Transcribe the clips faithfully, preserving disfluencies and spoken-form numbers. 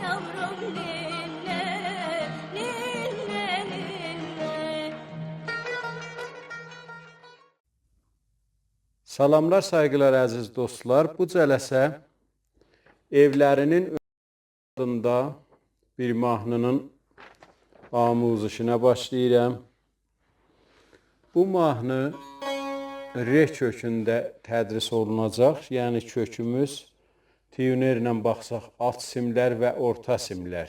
یاوروم نیننه، نیننه، نیننه. سلاملار، سایغیلار، عزیز دوستلار. بو جلسه ائولرینین آدیندا بیر ماهنی‌نین آموزشینه باشلاییرام. بو ماهنی ر کؤکونده تدریس اولوناجاق. یعنی کؤکوموز تیونرله باخساق آلت سیملر و اورتا سیملر.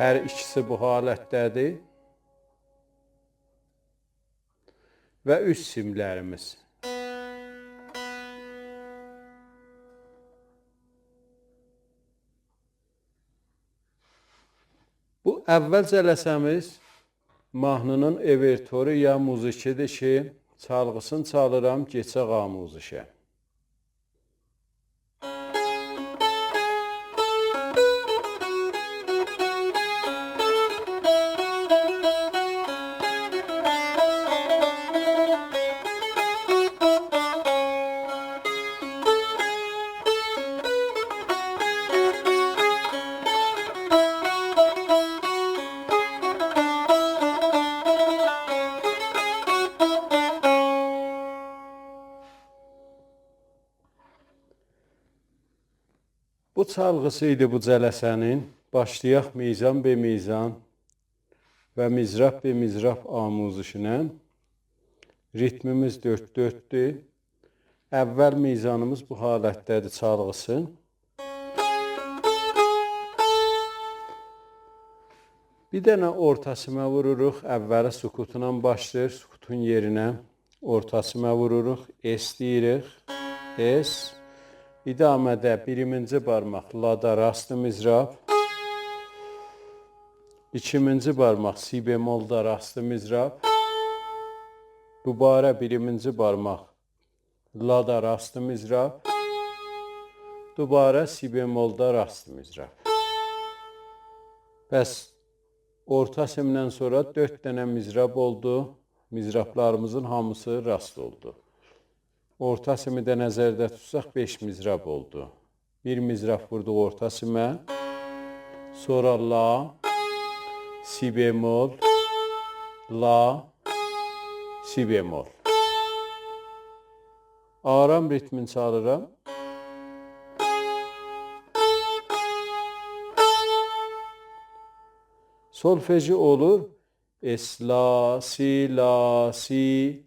هر ایکیسی بو حالتده‌دیر. و اوست سیملریمیز. بو اول جلسه‌میز ماهنی‌نین اوورتورو یا موزیکی‌دیر کی، چالغیسینی چالیرام، کئچک آموزشه. بو چالغیسی ایدی بو جلسه‌نین. باشلایاق میزان به میزان و مضراب به مضراب آموزشینن. ریتمیمیز دؤرد دؤرددور. اول میزانیمیز بو حالتده‌دیر چالغیسی. بیر دنه اورتا سیمه ووروروق. اولی سکوتلا باشلاییر. سکوتون یئرینه اورتا سیمه ووروروق. اس دئییریک. اس. ادامه‌ده بیرینجی بارماق لادا راست مضراب. ایکینجی بارماق سی بمولدا راست مضراب. دوباره بیرینجی بارماق لادا راست مضراب. دوباره سی بمولدا راست مضراب. پس اورتا سیمدن سونرا دؤرد دنه مضراب اولدو. مضرابلاریمیزین هامیسی راست اولدو. اورتا سیمی ده نظرده توتساق بئش مضراب اولدو. بیر مضراب ووردوق اورتا سیمه. سونرا لا، سی بمول، لا، سی بمول. آرام ریتمین چالیرام. سولفژی اولور اس لا، سی لا، سی.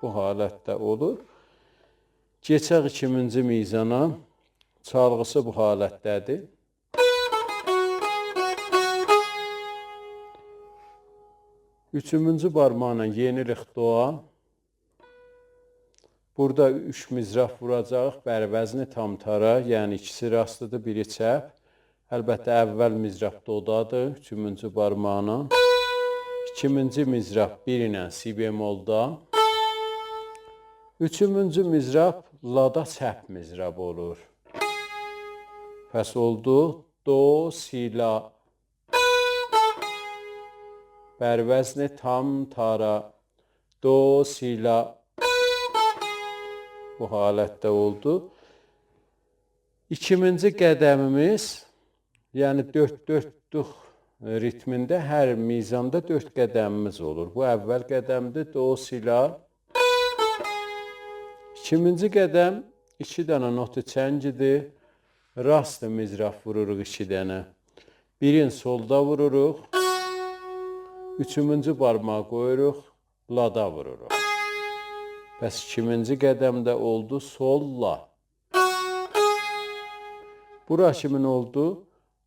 بو حالتده اولور. کئچک ایکینجی میزانا. چالغیسی بو حالتده‌دیر. اوچونجو بارماقلا یئنیریک دویا. بورادا اوچ مضراب ووراجاغیق بر وزن تام تارا، یعنی ایکیسی راستدیر، بیری چپ. البته، اول مضراب دودادیر، اوچونجو بارماقلا. ایکینجی مضراب بیر ایله سی بمولدا. اوچونجو مضراب لادا چپ مضراب اولور. پس اولدو دو، سی، لا. بر وزن تام تارا. دو، سی، لا. بو حالتده اولدو. ایکینجی قدمیمیز، یعنی دؤرد دؤردلوک ریتمینده هر میزاندا دؤرد قدمیمیز اولور. بو اول قدمدیر، دو، سی، لا. ایکینجی قدم ایکی دنه نوت چنگیدیر. راست مضراب ووروروق ایکی دنه. بیرین سولدا ووروروق. اوچونجو بارماغی قویوروق، لادا ووروروق. پس ایکینجی قدم ده اولدو سول، لا. بورا کیمین اولدو؟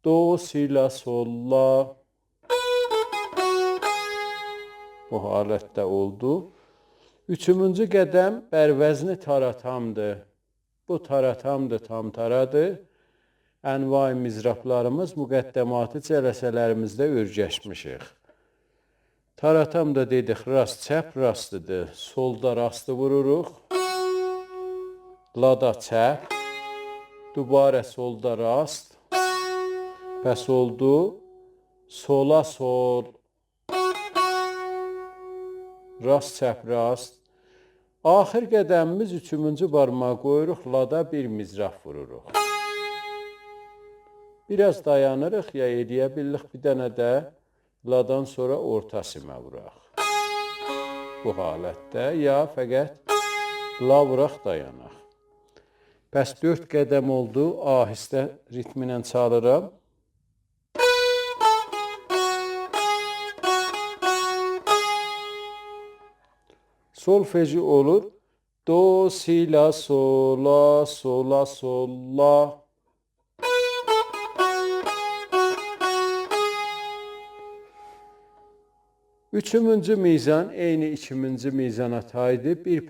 دو، سی، لا، سول، لا. بو حالتده اولدو. اوچونجو قدم بر وزن تاراتامدیر. بو تاراتامدیر، تام تارادیر. انواع مضرابلاریمیز مقدماتی جلسه‌لریمیزده اؤرگشمیشیک. تاراتام دا دئدیک، راست، چپ، راستدیر. سولدا راستی ووروروق. لادا چپ. دوباره سولدا راست. پس اولدو سولا سول. راست، چپ، راست. آخیر قدمیمیز اوچومونجو بارماغی قویوروق، لادا بیر مضراب ووروروق. بیر آز دایانیریق، یا ائلیه بیلیریک بیر دنه ده لادان سونرا اورتا سیمه ووراق. بو حالتده یا فقط لا ووراق، دایاناق. پس دؤرد قدم اولدو، آهسته ریتمینن چالیرام. سولفژی اولور دو، سی، لا، سو، لا، سو، لا، سو، لا. اوچومونجو میزان عینی ایکیمینجی میزانا تایدی. بیر